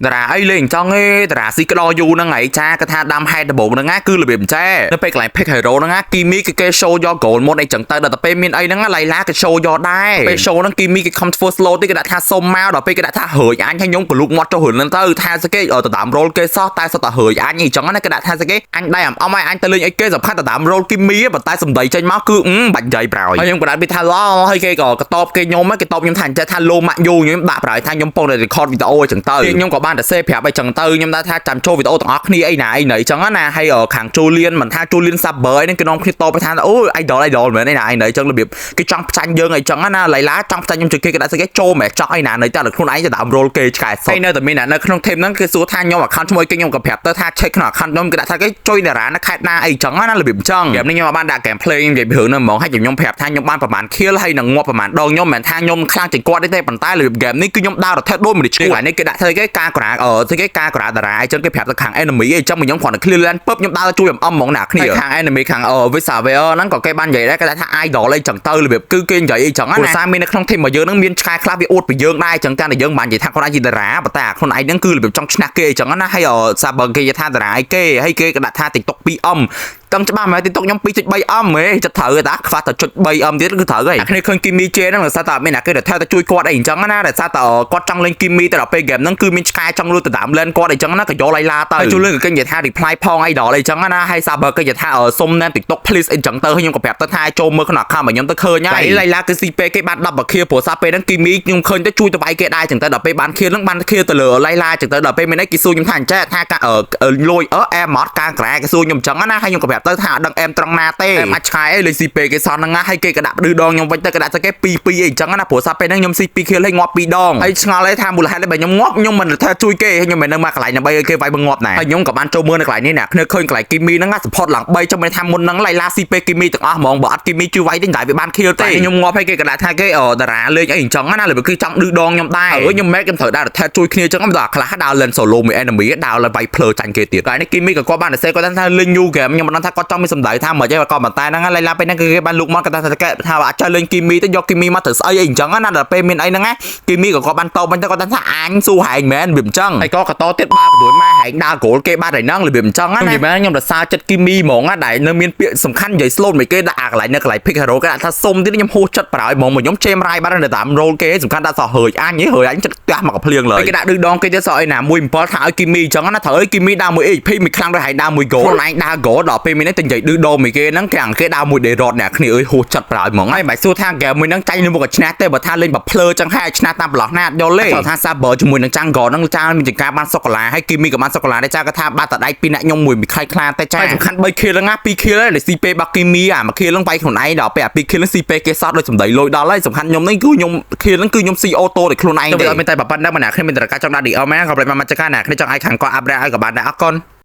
តារាអីលេងអញ្ចឹងឯងតារាស៊ីក្តយូរហ្នឹងឯងចាគាត់ថាដាំហេតុដំបូងហ្នឹងណាគឺរបៀបអញ្ចេះនៅពេលកន្លែង pick hero ហ្នឹងណាគីមីគឺគេ show យក gold មុនអីចឹងទៅដល់តែពេលមានអីហ្នឹងណាឡៃឡាគេ show យកដែរពេល show ហ្នឹងគីមីគេខំធ្វើ slow តិចគេដាក់ថាសុំមកដល់ពេលគេដាក់ថារើយអញហើយខ្ញុំក៏លូកមាត់ចុះរឿងហ្នឹងទៅថាស្គេទៅតាម role គេសោះតែសុទ្ធតែរើយអញអីចឹងណាគេដាក់ថាស្គេអញដៃអំអំឲ្យអញទៅលេងអីគេសំខាន់ទៅតាម role គីមីប៉ុន្តែសំដីចេញមកគឺបាច់និយាយប្រយហើយខ្ញុំក៏ដាក់ពីថាឡហើយគេក៏កតបគេខ្ញុំគេតបខ្ញុំថាអញ្ចេះថាលោម៉ាក់យូខ្ញុំដាក់ប្រយថាខ្ញុំពងតែ record វីដេអូអញ្ចឹងទៅខ្ញុំក៏បានតែសេប្រាប់អីចឹងទៅខ្ញុំដាក់ថាចាំចូលវីដេអូទាំងអស់គ្នាអីណាអីណីចឹងណាហើយខាងជូលៀនមិនថាជូលៀន Saber អីហ្នឹងគេនាំគ្នាតបទៅថាអូ idol idol មែនអីណាអីណីចឹងរបៀបគេចង់ផ្ចាញ់យើងអីចឹងណាឡៃឡាចង់ផ្ចាញ់ខ្ញុំជាងគេគេដាក់ស្អីគេចូលមែនចោះអីណាណីតែខ្លួនឯងទៅដើម role គេឆ្កែសុតហើយនៅតែមានអ្នកនៅក្នុង team ហ្នឹងគេសួរថាខ្ញុំ account ឈ្មោះគេខ្ញុំក៏ប្រាប់ទៅថា check ក្នុង account ខ្ញុំគេដាក់ថាគេជួយតារានៅខេត្តណាអីចឹងណារបៀបចឹងហ្គេមនេះខ្ញុំបានដាក់ gameplay ខ្ញុំនិយាយពីរឿងហ្នឹងហ្មងហើយខ្ញុំប្រាប់ថាខ្ញុំបានប្រហែល kill ហើយនឹងងាប់ប្រហែលដងខ្ញុំមិនមែនថាខ្ញុំខ្លាំងជាងគាត់ទេប៉ុន្តែរបៀប game នេះគឺខ្ញុំដើររថេដូចមនុស្សឈួតនេះគេដាក់ធ្វើគេការក្រាអឺធ្វើគេការក្រាតារាអីចឹងគេប្រាប់ទៅខាង enemy អីចឹងខ្ញុំគ្រាន់តែ clear lane ពឹបខ្ញុំដើរទៅជួយអំហ្មងណាគ្នាខាង enemy ខាងអឺ Visaver ហ្នឹងក៏គេបាននិយាយដែរគេថា idol អីចឹងទៅរបៀបគឺគេនិយាយអីចឹងណាព្រោះសារមាននៅក្នុង team របស់យើងហ្នឹងមានឆ្កែខ្លះវាអួតពីយើងដែរចឹងកាន់តែយើងមិនបាននិយាយថាខ្លួនឯងជាតារាប៉ុន្តែខ្លួនឯងហ្នឹងគឺរបៀបចង់ឈ្នះគេអីចឹងណាហើយ Saber គេថាតារាអីគេហើយគេក៏ដាក់ថា TikTok 2M តឹងច្បាស់មែន TikTok ខ្ញុំ 2.3M ហេចិត្តត្រូវតាខ្វះតែចុច 3M ទៀតគឺត្រូវហើយគ្នាឃើញគីមីជេហ្នឹងដោយសារតែមានអ្នកគេទៅទៅជួយគាត់អីអញ្ចឹងណាដោយសារតែគាត់ចង់លេងគីមីទៅដល់ពេល game ហ្នឹងគឺមានឆ្កែចង់លួចទៅតាម lane គាត់អីចឹងណាក៏យកឡៃឡាទៅជួយលេងគេនិយាយថា reply ផងអីដល់អីចឹងណាហើយ Saber គេនិយាយថាសុំណែន TikTok please អីចឹងទៅខ្ញុំក៏ប្រាប់ទៅថាចូលមើលក្នុង account របស់ខ្ញុំទៅឃើញហើយឡៃឡាគឺស៊ីពេលគេបាន10 kill ព្រោះសារពេលហ្នឹងគីមីខ្ញុំឃើញទៅជួយទៅវាយគេដែរចឹងទៅដល់ពេលបាន kill ហ្នឹងបាន kill ទៅលើឡៃឡាចឹងទៅដល់ពេលមានអីគេសួរខ្ញុំថាអញ្ចេះថាលួយអឺអែមអត់កាងក្រែគេសួរខ្ញុំចឹងណាហើយខ្ញុំក៏ប្រាប់ទៅថាអត់ដឹងអែមត្រង់ណាទេអែមអាចឆ្កែអីលេងស៊ីពេលគេសនហ្នឹងណាហើយគេក៏ដាក់ឌឺដងខ្ញុំវិញទៅក៏ដាក់ទៅគេ2 2អីចឹងណាព្រោះសារពេលហ្នឹងខ្ញុំស៊ី2 kill ហើយងាប់2ដងហើយឆ្ងល់ឯថាមូលហេតុអីបើខ្ញុំងាប់ខ្ញុំមិនថាជួយគេហើយខ្ញុំមិននៅមកកន្លែងដើម្បីឲ្យគេវាយបង្ងាប់ណាហើយខ្ញុំក៏បានចូលមើលនៅកន្លែងនេះណាគ្នាឃើញកន្លែងគីមីហ្នឹងណា support ឡើង3ចឹងមានថាមុនហ្នឹងឡៃឡាស៊ីពេលគីមីទាំងអស់ហ្មងបើអត់គីមីជួយវាយទេតែវាបាន kill ទេខ្ញុំងាប់ហើយគេក៏ដាក់ថាគេតារាលេងអីអញ្ចឹងណាលើគឺចង់ឌឺដងខ្ញុំដែរហើយខ្ញុំម៉ែខ្ញុំត្រូវដើរថែជួយគ្នាចឹងមិនដល់ខ្លះដើរលេង solo មួយ enemy ដើរឡើងវាយភ្លើចាញ់គេទៀតតែនេះគីមីក៏គាត់បានតែសេគាត់ថាលេង new game ខ្ញុំមិនដឹងថាគាត់ចង់មានសម្ដៅថាមិនអីក៏ប៉ុន្តែហ្នឹងឡៃឡាពេលហ្នឹងគឺគេបានលូកមកគាត់ថាគេថាអត់ចេះលេងគីមីទៅយកគីមីមកទៅស្អីអីអញ្ចឹងណាដល់ពេលមានអីហ្នឹងណាគីមីក៏គាត់បានតបវិញទៅគាត់ថាអញស៊ូហែងមែនវាអញ្ចឹងហើយក៏កតទៀតបើព្រួយម៉ែហែងដើរគោលគេបាត់ហើយហ្នឹងរបៀបអញ្ចឹងណានិយាយមែនខ្ញុំរសារចិត្តគីមីហ្មងណាដែលនៅមានពាក្យសំខាន់និយាយ slow មិនគេដាក់អាកន្លែងនៅកន្លែង pick hero គេដាក់ថាសុំទៀតខ្ញុំហួសចិត្តប្រហើយហ្មងមកខ្ញុំជេមរាយបាត់នៅតាម role គេសំខាន់ដាក់សោះហើយអញហីហើយអញចិត្តផ្ទះមកកភ្លៀងលើគេដាក់ឌឺដងគេទៀតសោះអីណាមួយ7ថាឲ្យគីមីអញ្ចឹងណាត្រូវឲ្យគីមីដើរមួយ HP មួយខ្លាំងដូចហែងដើរមួយ gold ខ្លួនឯងដើរ gold ដល់ពេលមាននេះទៅនិយាយឌឺដងមួយគេហ្នឹងគេគេដើរមួយ day rot អ្នកគ្នាអើយហួសចិត្តប្រហើយហ្មងហើយមិនបាច់សួរថា game មួយហ្នឹងចាញ់នឹងមុខក៏ឈ្នះទេបើថាលេងបើភ្លើចឹងហើយឈ្នះតាមប្រឡោះណាអត់យល់ទេថា Saber ជាមួយនឹង Jungle ហ្នឹងចាមានចង្ការបានសូកូឡាហើយគីមីក៏បានសូកូឡាដែរចាគាត់ថាបាត់តដៃពីរអ្នកខ្ញុំមួយមួយខ្លាយខ្លាតែចាសំខាន់3 kill ហ្នឹងណា2 kill ហើយស៊ីពេលបាក់គីមីអាមួយ kill ហ្នឹងវាយខ្លួនឯងដល់ពេលអា2 kill ហ្នឹងស៊ីពេលគេសតដូចសម្ដីលុយដល់ហើយសំខាន់ខ្ញុំហ្នឹងគឺខ្ញុំ kill ហ្នឹងគឺខ្ញុំស៊ី auto ដោយខ្លួនឯងទេអត់មានតែប៉ុណ្្នឹងម្នាក់គ្នាមានតែការចង់ដាក់ DM ណាក៏ប្រាប់មកចកាណាគ្នាចង់ឲ្យខាងគាត់ up ឲ្យក៏បានដែរអរគុណ។